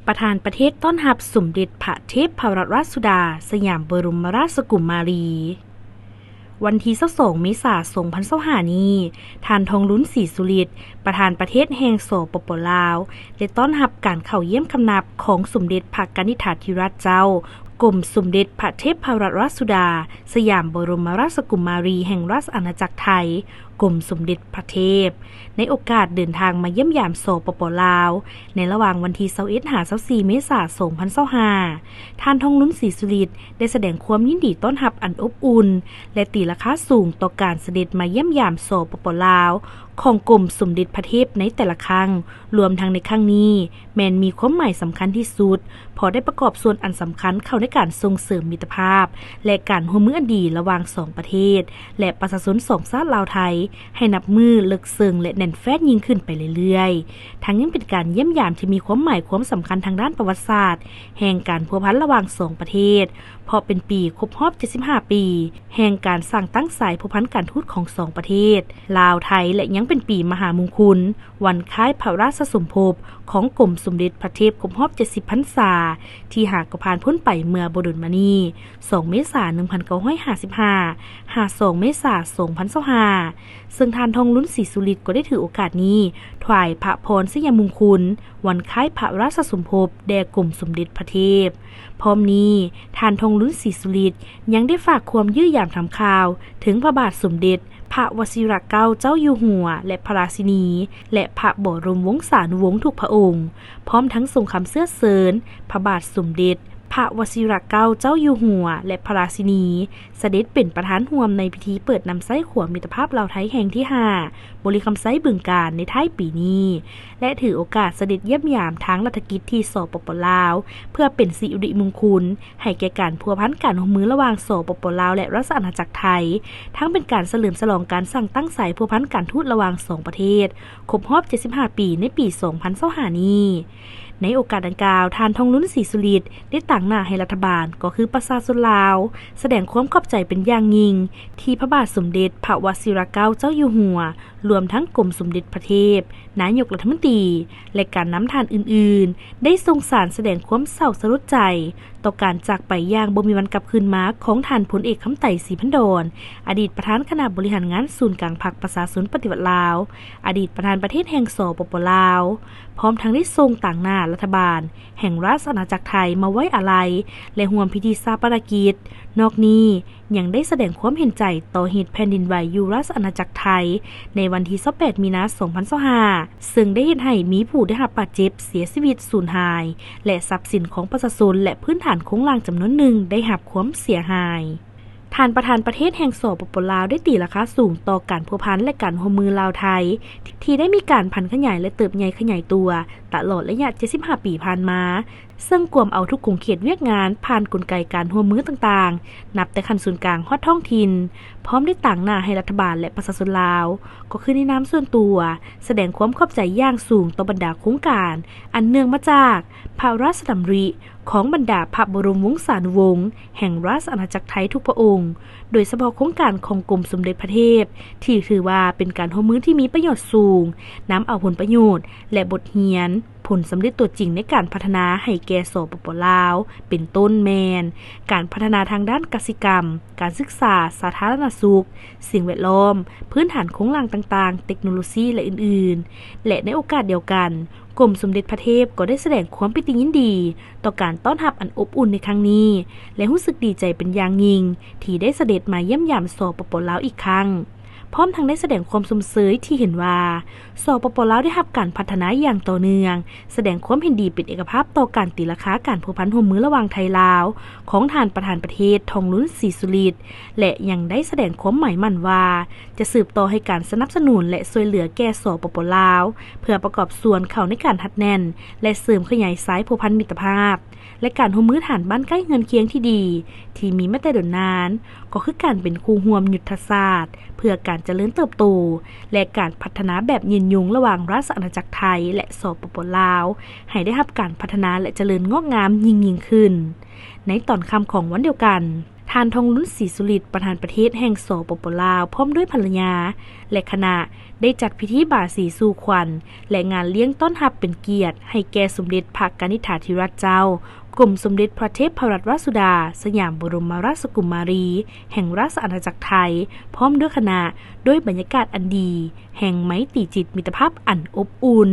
ປະທານປະເທດຕ້ອນຮັບສົມເດັດພະເທບພະລັດລາຊສຸດາ ສະຫຍາມບໍລົມມະລາຊກຸມມາລີ. ວັນທີຊາວສອງ ເມສາ ສອງພັນຊາວຫ້ານີ້, ທ່ານ ທອງລຸນ ສີສຸລິດ ປະທານປະເທດແຫ່ງ ສປປ ລາວ ໄດ້ຕ້ອນຮັບການເຂົ້າຢ້ຽມຄຳນັບຂອງສົມເດັດພະກະນິດຖາທິຣາຊເຈົ້າ ກົມສົມເດັດພະເທບພະລັດລາຊສຸດາ ສະຫຍາມບໍລົມມະລາຊກຸມມາລີ ແຫ່ງລາຊອານາຈັກໄທ ກົມສົມເດັດພະເທບ ໃນໂອກາດເດີນທາງມາຢ້ຽມຢາມ ສປປ ລາວ ໃນລະຫວ່າງວັນທີຊາວເອັດ ຫາ ຊາວສີ່ ເມສາ ສອງພັນຊາວຫ້າ. ທ່ານ ທອງລຸນ ສີສຸລິດ ໄດ້ສະແດງຄວາມຍິນດີຕ້ອນຮັບອັນອົບອຸ່ນ ແລະ ຕີລາຄາສູງຕໍ່ການສະເດັດມາຢ້ຽມຢາມ ສປປ ລາວ ຂອງກົມສົມເດັດພະເທບໃນແຕ່ລະຄັ້ງ, ລວມທັງໃນຄັ້ງນີ້ ແມ່ນມີຄວາມໝາຍສຳຄັນທີ່ສຸດ ເພາະໄດ້ປະກອບສ່ວນອັນສຳຄັນເຂົ້າໃນການສົ່ງເສີມມິດຕະພາບ ແລະ ການຮ່ວມມືອັນດີລະຫວ່າງສອງປະເທດ ແລະ ປະຊາຊົນສອງຊາດລາວ-ໄທ ໃຫ້ນັບມື້ເລິກເຊິ່ງ ແລະ ແໜ້ນແຟ້ນຍິ່ງຂຶ້ນໄປເລື້ອຍໆ. ທັງຍັງເປັນການຢ້ຽມຢາມທີ່ມີຄວາມໝາຍຄວາມສຳຄັນທາງດ້ານປະຫວັດສາດ ແຫ່ງການພົວພັນລະຫວ່າງສອງປະເທດ ເພາະເປັນປີຄົບຮອບເຈັດສິບຫ້າປີ ແຫ່ງການສ້າງຕັ້ງສາຍພົວພັນການທູດຂອງສອງປະເທດ ລາວ-ໄທ ແລະ ຍັງເປັນປີມະຫາມຸງຄຸນ ວັນຄ້າຍພະລາຊະສົມພົບຂອງກົມສົມເດັດພະເທບຄົບຮອບເຈັດສິບພັນສາ ທີ່ຫາກໍຜ່ານພົ້ນໄປເມື່ອບໍ່ດົນມານີ້ ສອງ ເມສາ ໜຶ່ງພັນເກົ້າຮ້ອຍຫ້າສິບຫ້າ ຫາ ສອງ ເມສາ ສອງພັນຊາວຫ້າ ເຊິ່ງທ່ານ ທອງລຸນ ສີສຸລິດ ກໍໄດ້ຖືໂອກາດນີ້ ຖວາຍພະພອນໄຊຍະມຸງຄຸນ ວັນຄ້າຍພະລາຊະສົມພົບແດ່ກົມສົມເດັດພະເທບ. ພ້ອມນີ້, ທ່ານ ທອງລຸນ ສີສຸລິດ ຍັງໄດ້ຝາກຄວາມຢ້ຽມຢາມຖາມຂ່າວເຖິງພະບາດສົມເດັດພະວະຊິຣະເກົ້າເຈົ້າຢູ່ຫົວ ແລະ ພະລາຊິນີ ແລະ ພະບໍລົມວົງສານຸວົງທຸກພະອົງ, ພ້ອມທັງສົ່ງຄຳເຊື້ອເຊີນພະບາດສົມເດັດພະວະຊິຣະເກົ້າເຈົ້າຢູ່ຫົວ ແລະ ພະລາຊິນີ ສະເດັດເປັນປະທານຮ່ວມໃນພິທີເປີດນຳໃຊ້ຂົວມິດຕະພາບລາວ-ໄທແຫ່ງທີຫ້າ ບໍລິຄຳໄຊ ບຶງການ ໃນທ້າຍປີນີ້ ແລະ ຖືໂອກາດສະເດັດຢ້ຽມຢາມທາງລັດຖະກິດທີ່ ສປປ ລາວ ເພື່ອເປັນສິລິມຸງຄຸນໃຫ້ແກ່ການພົວພັນການຮ່ວມມືລະຫວ່າງ ສປປ ລາວ ແລະ ລາຊະອານາຈັກໄທ, ທັງເປັນການສະເຫຼີມສະຫຼອງການສ້າງຕັ້ງສາຍພົວພັນການທູດລະຫວ່າງສອງປະເທດ ຄົບຮອບເຈັດສິບຫ້າປີໃນປີສອງພັນຊາວຫ້ານີ້. ໃນໂອກາດດັ່ງກ່າວ, ທ່ານ ທອງລຸນ ສີສຸລິດ ໄດ້ຕາງໜ້າໃຫ້ລັດຖະບານ, ກໍຄືປະຊາຊົນລາວ ສະແດງຄວາມຂອບໃຈເປັນຢ່າງຍິ່ງ ທີ່ພະບາດສົມເດັດພະວະຊິຣະເກົ້າເຈົ້າຢູ່ຫົວ, ລວມທັງກົມສົມເດັດພະເທບ, ນາຍົກລັດຖະມົນຕີ ແລະ ການນຳທ່ານອື່ນໆ ໄດ້ສົ່ງສານສະແດງຄວາມເສົ້າສະຫຼົດໃຈ ຕໍ່ການຈາກໄປຢ່າງບໍ່ມີວັນກັບຄືນມາຂອງທ່ານ ພົນເອກ ຄຳໄຕ ສີພັນດອນ ອະດີດປະທານຄະນະບໍລິຫານງານສູນກາງພັກປະຊາຊົນປະຕິວັດລາວ, ອະດີດປະທານປະເທດແຫ່ງ ສປປ ລາວ, ພ້ອມທັງໄດ້ສົ່ງຕາງໜ້າລັດຖະບານແຫ່ງລາຊະອານາຈັກໄທມາໄວ້ອາໄລ ແລະ ຮ່ວມພິທີຊາປະນະກິດ. ນອກນີ້, ຍັງໄດ້ສະແດງຄວາມເຫັນໃຈຕໍ່ເຫດແຜ່ນດິນໄຫວຢູ່ລາຊະອານາຈັກໄທ ໃນວັນທີຊາວແປດ ມີນາ ສອງພັນຊາວຫ້າ ເຊິ່ງໄດ້ເຮັດໃຫ້ມີຜູ້ໄດ້ຮັບບາດເຈັບ, ເສຍຊີວິດ, ສູນຫາຍ ແລະ ຊັບສິນຂອງປະຊາຊົນ ແລະ ພື້ນຖານໂຄງລ່າງຈຳນວນໜຶ່ງໄດ້ຮັບຄວາມເສຍຫາຍ. ທ່ານປະທານປະເທດແຫ່ງ ສປປ ລາວ ໄດ້ຕີລາຄາສູງຕໍ່ການພົວພັນ ແລະ ການຮ່ວມມືລາວ-ໄທ ທີ່ໄດ້ມີການຜັນຂະຫຍາຍ ແລະ ເຕີບໃຫຍ່ຂະຫຍາຍຕົວຕະຫຼອດໄລຍະເຈັດສິບຫ້າປີຜ່ານມາ, ເຊິ່ງກວມເອົາທຸກຂົງເຂດວຽກງານຜ່ານກົນໄກການຮ່ວມມືຕ່າງໆ ນັບແຕ່ຂັ້ນສູນກາງຮອດທ້ອງຖິ່ນ, ພ້ອມໄດ້ຕາງໜ້າໃຫ້ລັດຖະບານ ແລະ ປະຊາຊົນລາວ, ກໍຄືໃນນາມສ່ວນຕົວ, ສະແດງຄວາມຂອບໃຈຢ່າງສູງຕໍ່ບັນດາໂຄງການ ອັນເນື່ອງມາຈາກພະລາຊະດຳລິຂອງບັນດາພະບໍລົມວົງສານຸວົງແຫ່ງລາຊະອານາຈັກໄທທຸກພະອົງ, ໂດຍສະເພາະໂຄງການຂອງກົມສົມເດັດພະເທບ ທີ່ຖືວ່າເປັນການຮ່ວມມືທີ່ມີປະໂຫຍດສູງ, ນຳເອົາຜົນປະໂຫຍດ ແລະ ບົດຮຽນ, ຜົນສຳເລັດຕົວຈິງໃນການພັດທະນາໃຫ້ແກ່ ສປປ ລາວ ເປັນຕົ້ນແມ່ນ ການພັດທະນາທາງດ້ານກະສິກຳ, ການສຶກສາ, ສາທາລະນະສຸກ, ສິ່ງແວດລ້ອມ, ພື້ນຖານໂຄງລ່າງຕ່າງໆ, ເຕັກໂນໂລຊີ ແລະ ອື່ນໆ. ແລະ ໃນໂອກາດດຽວກັນ, ກົມສົມເດັດພະເທບກໍໄດ້ສະແດງຄວາມປີຕິຍິນດີຕໍ່ການຕ້ອນຮັບອັນອົບອຸ່ນໃນຄັ້ງນີ້ ແລະ ຮູ້ສຶກດີໃຈເປັນຢ່າງຍິ່ງທີ່ໄດ້ສະເດັດມາຢ້ຽມຢາມ ສປປ ລາວ ອີກຄັ້ງ. ພ້ອມທັງໄດ້ສະແດງຄວາມຊົມເຊີຍທີ່ເຫັນວ່າ ສປປ ລາວ ໄດ້ຮັບການພັດທະນາຢ່າງຕໍ່ເນື່ອງ, ສະແດງຄວາມເຫັນດີເປັນເອກະພາບຕໍ່ການຕີລາຄາການພົວພັນຮ່ວມມືລະຫວ່າງໄທ-ລາວ ຂອງທ່ານປະທານປະເທດ ທອງລຸນ ສີສຸລິດ ແລະ ຍັງໄດ້ສະແດງຄວາມໝາຍໝັ້ນວ່າ ຈະສືບຕໍ່ໃຫ້ການສະໜັບສະໜູນ ແລະ ຊ່ວຍເຫຼືອແກ່ ສປປ ລາວ ເພື່ອປະກອບສ່ວນເຂົ້າໃນການຮັດແໜ້ນ ແລະ ເສີມຂະຫຍາຍສາຍພົວພັນມິດຕະພາບ ແລະ ການຮ່ວມມືຖານບ້ານໃກ້ເຮືອນຄຽງທີ່ດີ ທີ່ມີມາແຕ່ດົນນານ, ກໍຄືການເປັນຄູ່ຮ່ວມຍຸດທະສາດເພື່ອການຈະເລີນເຕີບໂຕ ແລະ ການພັດທະນາແບບຍືນຍົງລະຫວ່າງລາຊະອານາຈັກໄທ ແລະ ສປປ ລາວ ໃຫ້ໄດ້ຮັບການພັດທະນາ ແລະ ຈະເລີນງອກງາມຍິ່ງໆຂຶ້ນ. ໃນຕອນຄ່ຳຂອງວັນດຽວກັນ, ທ່ານ ທອງລຸນ ສີສຸລິດ ປະທານປະເທດແຫ່ງ ສປປ ລາວ ພ້ອມດ້ວຍພັນລະຍາ ແລະ ຄະນະ ໄດ້ຈັດພິທີບາສີສູ່ຂວັນ ແລະ ງານລ້ຽງຕ້ອນຮັບເປັນກຽດ ໃຫ້ແກ່ສົມເດັດພະກະນິດຖາທິຣາຊເຈົ້າ ກົມສົມເດັດພະເທບພະລັດວະສຸດາ ສະຫຍາມບໍລົມມະຣາຊກຸມາຣີ ແຫ່ງຣາຊອານາຈັກໄທ ພ້ອມດ້ວຍຄະນະ ດ້ວຍບັນຍາກາດອັນດີ ແຫ່ງໄມຕີຈິດມິດຕະພາບອັນອົບອຸ່ນ.